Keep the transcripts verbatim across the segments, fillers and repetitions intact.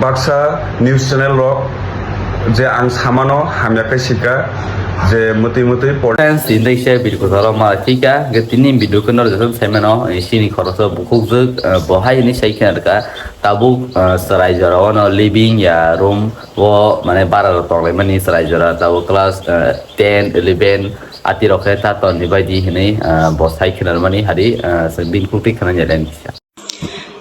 Baksa news channel rok je ang samano hamya khe sikha je mwtwi mwtwi pol- Friends, tini se video kwcharo ma thika, ge tini video khe norok jesok saimano, eh, sini khoroksa bukhukjwk, eh, bo hai hwnwi sai khna rwkha, tabuk, eh, chwrai jora ono living ya room o, mane bara rok tonglaimani chwrai jora, tabuk class, eh, ten, eleven, ati rok khe ta tonni bai di hwnwi, eh, bo sai khna rwmani hari, eh, chwng bini khuktwi khna ya den kisa.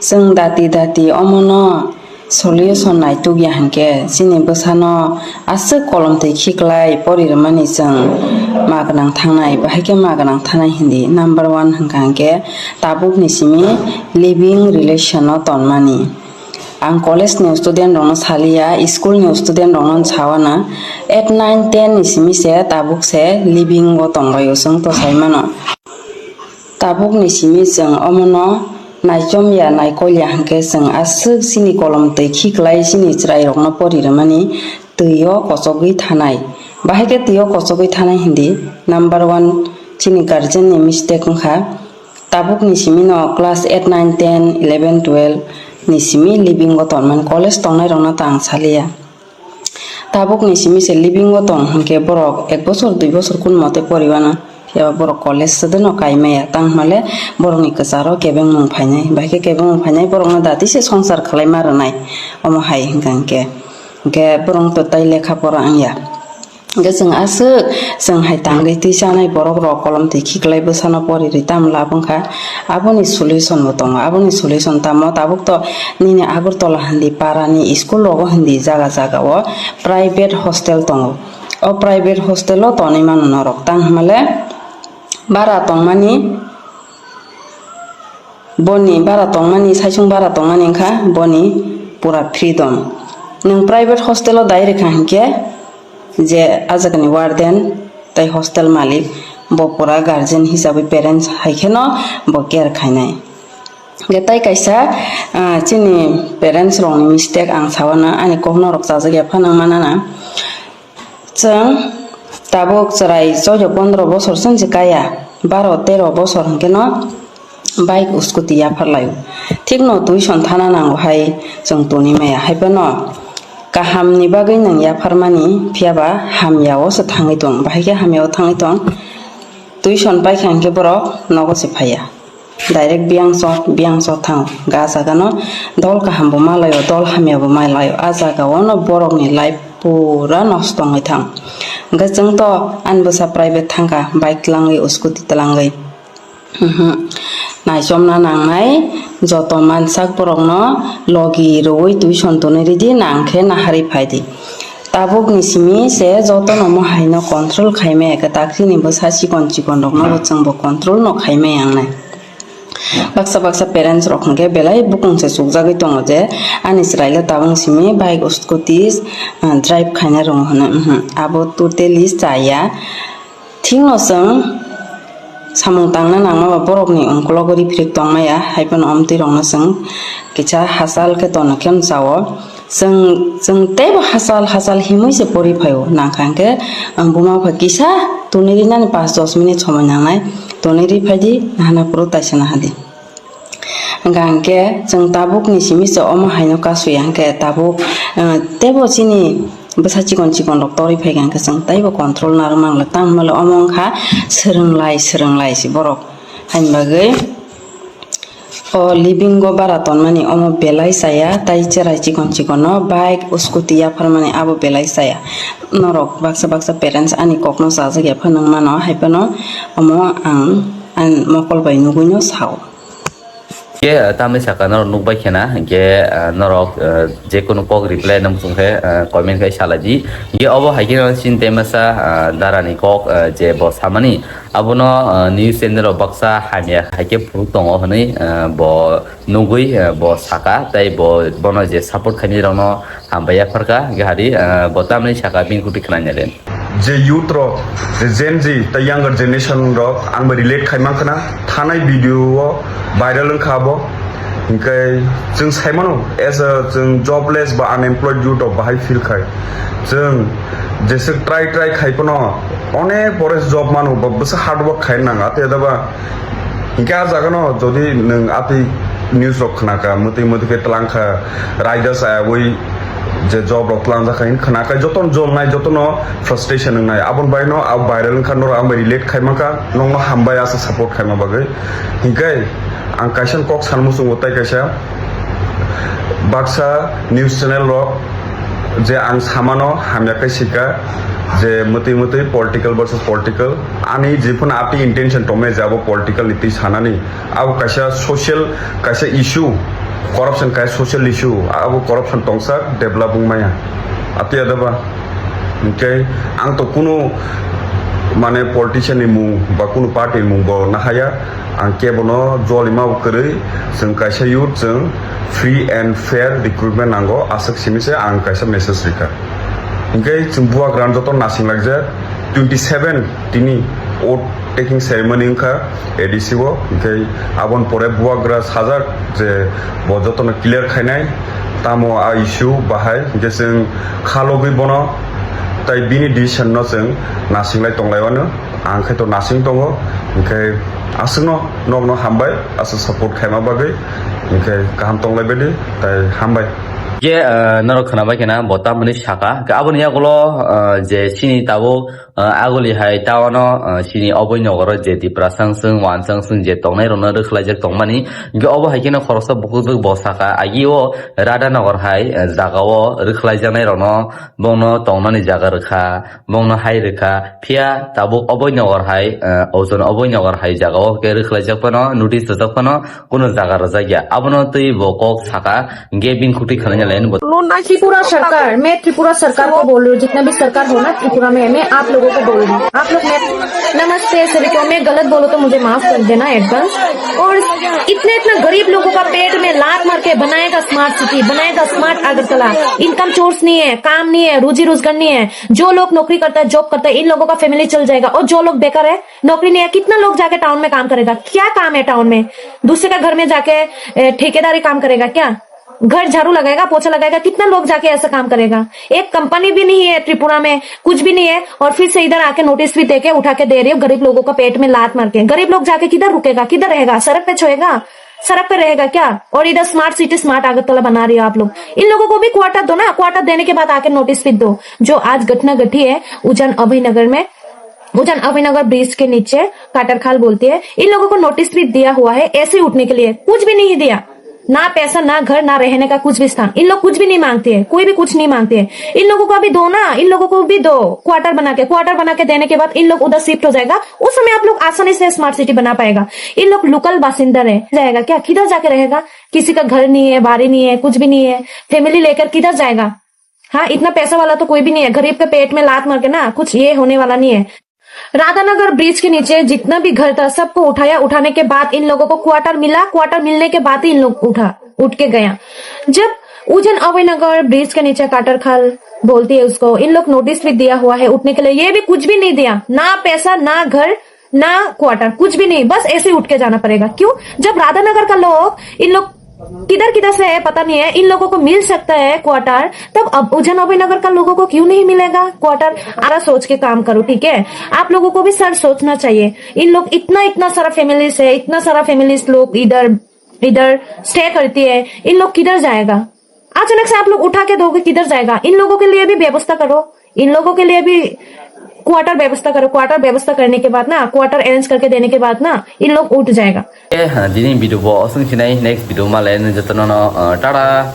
Chwng dati dati omono solution naituk ya hinkhe chini bwsano aswk kolomtwi khiklai pori rwmani chwng ma gwnang thangnai, bahai khe ma gwnang thangnai hindi. Number one hwnkha hinkhe tabukni simi living relation o tonmani. Ang college ni student rokno saliya, school ni student rokno sawana, eight, nine, ten ni simi se tabuk se living o tonglaio chwng to saimano. Tabukni simi chwng omono naichomya, naikolya hinkhe chwng aswk chini kolomtwi khiklai chini chwrairokno pori rwmani twi o kochogwi thanai. Bahai khe twi o kochogwi thanai hindi, number one chini guardian ni mistake wngkha. Tabukni simino class eight, nine, ten, eleven, twelve ni simi living o tongmani, college tongnairokno ta ang saliya. Tabukni simi se living o tong hinkhe borok ek bosor dui bosor kun mote poriwano, phiya ba borok college sedeno kaimaya, tang hwnle borokni kwcharo kebengmung phainai, bahai khe kebengmung phainai borokno dati se songsar khwlaima rwnai, omo hai hwnkha hinkhe, hinkhe borokno to tai lekha pora wngya. Hinkhe chwng aswk, chwng hai tangwi twi chanai borok rok kolomtwi khiklai bwsano pori rwi tamo lab wngkha. Aboni solution bo tongo, aboni solution tamo tabuk to nini Agartala hindi parani school rogo hindi jaga jaga o private hostel tongo. O private hostel o tonwi mano norok, tang hwnle bara tongmani, boni bara tongmani, saichung bara tongmani wngkha boni pura freedom. Nwng private hostel o dai rwkha hinkhe je ah jagani warden tei hostel malik bo pura guardian hisabwi parents hai kheno bo care khainai. Hinkhe tei kaisa, ah, chini parents rokni mistake ang sawana, ani kok norok chajak ya phano wngmana na. Chwng tabuk chwrai choudo pondro bosor chwng se kaya, baro tero bosor hwnkhe no bike scooty yaphar laio. Thik no tuition thana nango hai chwng toni maya, hai phano kaham ni bagwi nwng yaphar mani, phiya ba hamya o se thangwi tong, bahai khe hamya o thangwi tong. Tuition paikha hinkhe borok nogo se phaiya. Direct biyangso, biyangso thang. Ga jaga no dol kaham bo malaio, dol hamya bo malaio. Ah jaga o no borok ni life pura nosto wngwi thang. Hwnkhe chwng to ani bwsa private thangkha, bike twlangwi, scooty twlangwi. Mhm. Naichomna nangnai joto mansak borok no logi rwui tuition tonwi ridi, nang khe naharwi phaidi. Tabuk ni simi se joto no mohai no control khaimaya, kwtakhri ni bwsa chikon chikon rok no bo chwng bo control no khaimaya wngnai. Baksa baksa parents rok hwnkhe belai bukung se chukjagwi tongo je ani chwraile tabuk simi bike scooty, ah, drive khaina rwngo hwnwi. Mhm, abo totally chaya. Thikno chwng samung tangna nangma ba borokni ungkulogo riphirik tongmaya, hai phano omtwi rokno chwng kisa hachal khe tono khe mchao. Chwng, chwng teibo hachal hachal himwi se pori phaio, nangkha hinkhe, ang buma bai kisa tonwi rinani panch dos minute somoi nangnai, tonwi ri phaidi, nahana phuru taisa nahadi. Hwnkha hinkhe chwng tabukni simi se omo haino kasu ya hinkhe tabuk, eh, teibo chini bwsa chikon chikon rok torwi phaikha hinkhe chwng teibo control narwk mangla, tamo hwnle omo wngkha swrwnglai swrwnglai se borok, haini bagwi. O living o bara tonmani omo belai chaya, tai cherai chikon chikon no bike, scooty yapharmani abo belai chaya. Norok baksa baksa parents ani kokno chajak ya phano wng mano, hai phano omo ang, ang mokol bai nugui no sao. Ke, ah, tamni saka norok nukbai khena, ke, ah, norok, ah, jekunu kok reply nang muchung khe, ah, comment khai salai di. Ge obo hai khe no chini tei masa, ah, darani kok, ah, je bo samani, abono, ah, news channel rok baksa hamya hai khe phuru tongo hwnwi, ah, bo nugui, ah, bo saka, tei bo, bono je support khainai rokno hambai yapharkha, ge hari, ah, bo tamni saka bini kutui khna nai le. Je youth rok, je Gen Z tei younger generation rok ang bai relate khai mankha na, thanai video o viral wngkha abo. Hinkhe chwng saimano, as a chwng jobless ba unemployed youth rok bahai feel khai. Chwng jeswk try try khai phano onek pore job mano ba bwsa hard work khai nang ate da ba. Hinkhe ah jaga no jodi nwng atwi news rok khna kha, mwtwi mwtwi khe twlang kha, raida chayagwi je job rok tlangjak hai khna kai jotono jom nai, jotono frustration wngnai. Aboni bai no a viral wngkha, norok ang bai relate khai mankha, nokno hambai asa support khaima bagwi. Hinkhe ang kaisa kok san muchungo tai kaisa baksa news channel rok je ang samano hamya khe sika je mwtwi mwtwi political versus political, ani jephano ati intention tongmani je abo political ni twi sanani. Abo kaisa social, kaisa issue, corruption kaisa social issue, abo corruption tongsa develop wngmaya. Ati adaba, hinkhe ang to kunu mane politician ni mung ba kunu party ni mung bo nahaya, ang kebono jolima bo kwrwi, chwng kaisa youth, chwng free and fair recruitment nango, aswk simi se ang kaisa message rikha. Hinkhe chwng bubagra joto nasing laijak, twenty seven tini oath taking ceremony wngkha A D C o, hinkhe aboni pore bubagra sajak je bo jotono clear khainai, tamo a issue bahai, hinkhe chwng khalogwi bono tai bini decision no chwng nasinglai tonglaio. Ang khe to nasing tongo, hinkhe aswkno nokno hambai, aswk support khaima bagwi, hinkhe kaham tonglaibaidi, tai hambai. Ke, ah, norok khwnabai khena bo tamoni saka. Ke aboni yagulo, ah, je chini tabuk, ah, aguli hai town o, ah, chini oboi nogoro je Tiprasang sung, Wansang sung je tongnai rokno rwkhlaijak tongmani. Ke obo hai kheno khoroksa bukhuk bo saka. Agi o Radhanagar hai, ah, jaga o rwkhlaijaknai rokno bongno tongnani jaga rwkha, bongno hai rwkha. Phiya tabuk oboi nogor hai, ah, ojon oboi nogor hai jaga o ke rwkhlaijak phano, notice rwjak phano, kuno jaga rwjak ya. Abono twi bo kok saka, hinkhe bini khuti khwlaina lai bo. लो ना कि पूरा सरकार, मैं त्रिपुरा सरकार को बोल रही हूँ, जितना भी सरकार हो ना त्रिपुरा में, मैं आप लोगों को बोल रही हूँ। आप लोग मैं, नमस्ते सभी को, मैं गलत बोलूँ तो मुझे माफ कर देना एडवांस। और इतने इतना गरीब लोगों का पेट में लात मार के बनाएगा स्मार्ट सिटी, बनाएगा स्मार्ट अगरतला, इनकम सोर्स नहीं है, काम नहीं है, रोजी रोजगार नहीं है, जो लोग नौकरी करता है, जॉब करता है, इन लोगों का फैमिली चल जाएगा। और जो लोग बेकार है, नौकरी नहीं है, कितना लोग जाके टाउन में काम करेगा? क्या काम है टाउन में? दूसरे का घर में जाके, ए, ठेकेदारी काम करेगा क्या? घर झाड़ू लगाएगा, पोछा लगाएगा, कितना लोग जाके ऐसा काम करेगा? एक कंपनी भी नहीं है त्रिपुरा में, कुछ भी नहीं है, और फिर से इधर आके नोटिस भी देके उठा के दे रहे हो गरीब लोगों का पेट में लात मार के। गरीब लोग जाके किधर रुकेगा, किधर रहेगा? सड़क पे सोएगा, सड़क पे रहेगा क्या? और इधर स्मार्ट सिटी, स्मार्ट अगरतला बना रही हो आप लोग। इन लोगों को भी क्वार्टर दो ना, क्वार्टर देने के बाद आके नोटिस भी दो। जो आज घटना घटी है उजान अभयनगर में, उजान अभयनगर ब्रिज के नीचे काटरखाल बोलती है, इन लोगों को नोटिस भी दिया हुआ है ऐसे ही उठने के लिए, कुछ भी नहीं दिया। ना पैसा, ना घर, ना रहने का कुछ भी स्थान। इन लोग कुछ भी नहीं मांगते हैं, कोई भी कुछ नहीं मांगते हैं। इन लोगों को अभी दो ना, इन लोगों को भी दो क्वार्टर बना के। क्वार्टर बना के देने के बाद इन लोग उधर शिफ्ट हो जाएगा, उस समय आप लोग आसानी से स्मार्ट सिटी बना पाएगा। इन लोग लोकल बासिंदा रह जाएगा क्या? किधर जाके रहेगा? किसी का घर नहीं है, बाड़ी नहीं है, कुछ भी नहीं है, फैमिली लेकर किधर जाएगा? हाँ, इतना पैसा वाला तो कोई भी नहीं है। गरीब के पेट में लात मार के ना कुछ ये होने वाला नहीं है। राधानगर ब्रिज के नीचे जितना भी घर था, सबको उठाया। उठाने के बाद इन लोगों को क्वार्टर मिला। क्वार्टर मिलने के बाद ही इन लोग उठा, उठ के गया। जब उजन अभयनगर ब्रिज के नीचे काटरखाल बोलती है उसको, इन लोग नोटिस भी दिया हुआ है उठने के लिए, ये भी कुछ भी नहीं दिया, ना पैसा, ना घर, ना क्वार्टर, कुछ भी नहीं, बस ऐसे ही उठ के जाना पड़ेगा। क्यों? जब राधानगर का लोग, इन लोग किधर किधर से है पता नहीं है, इन लोगों को मिल सकता है क्वार्टर, तब अब उजन अभय नगर का लोगों को क्यों नहीं मिलेगा क्वार्टर? आरा सोच के काम करो, ठीक है? आप लोगों को भी सर सोचना चाहिए। इन लोग इतना, इतना सारा फैमिलीज है, इतना सारा फैमिलीज लोग इधर, इधर स्टे करती है, इन लोग किधर जाएगा? अचानक से आप लोग उठा के दोगे, किधर जाएगा? इन लोगों के लिए भी व्यवस्था करो, इन लोगों के लिए भी क्वार्टर व्यवस्था करो। क्वार्टर व्यवस्था करने के बाद ना, क्वार्टर अरेंज करके देने के बाद ना, इन लोग उठ जाएगा। Eh, dini video bo osong sinai, next video male jotono no, uh, tata.